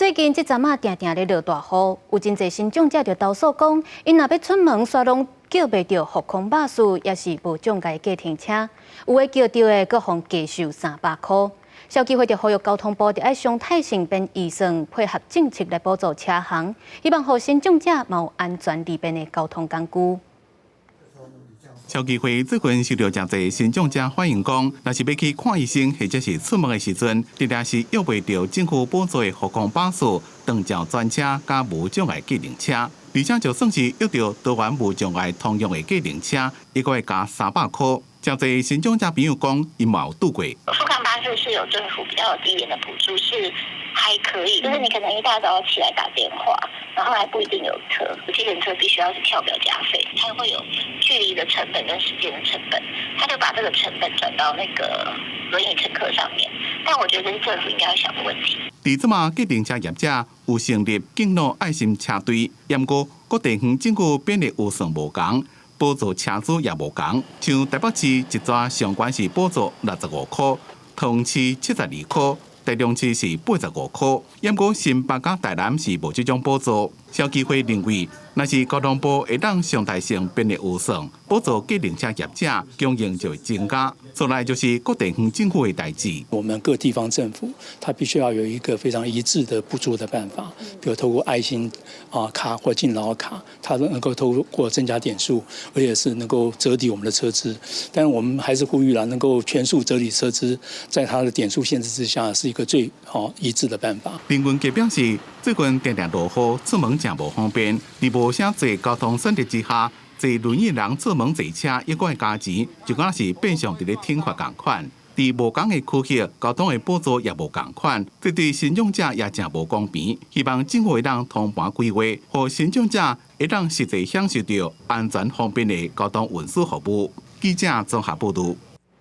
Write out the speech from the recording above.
最近這陣仔定定咧落大雨，有真濟身障者就投訴講，𪜶若欲出門，煞攏叫袂著復康巴士，抑是無障礙計程車，有的叫著的，閣予人加收300箍。消基會就呼籲交通部著愛常態性編預算，配合政策來補助車行，希望予身障者嘛有安全利便的交通工具。消基會最近收著誠濟身障者反映講，若是欲去看醫生或者是出門的時陣，定定是約袂著政府補助的復康巴士、長照專車佮無障礙計程車，而且就算是約著多元無障礙通用的計程車，一個會加300箍。誠濟身障者朋友講，𪜶嘛有拄過。復康巴士是有政府比較有低廉的補助，是還可以。就是你可能一大早起來打電話，然後還不一定有車。計程車必須要是跳表加費，它會有距離的成本跟時間的成本，他就把這個成本轉到那個輪椅乘客上面。但我覺得這是政府應該要想的問題。佇這馬計程車業者有成立敬老愛心車隊，毋過各地方政府編列預算無仝，補助車資也無仝，像台北市一逝上懸是補助65箍，桃園市72箍，台中市是85箍，毋過新北佮台南是無這種補助。消基會認為，若是交通部會當常態性編列預算，補助計程車業者，供應就會增加。再來就是各地方政府的代誌。我們各地方政府，它必須要有一個非常一致的補助的辦法，比如透過愛心啊卡或敬老卡，它能夠透過增加點數，而且是能夠折抵我們的車資。但我們還是呼籲啦，能夠全數折抵車資，在它的點數限制之下，是一個最好一致的辦法。林文傑表示，最近定定落雨，出門誠無方便，佇無啥濟交通選擇之下，坐輪椅人出門坐車，猶閣愛加錢，就敢若是變相佇咧懲罰仝款。佇無仝的區域，交通的補助也無仝款，這對身障者也誠無公平。希望政府會當通盤規劃，予身障者會當實際享受著安全方便的交通運輸服務。記者綜合報導。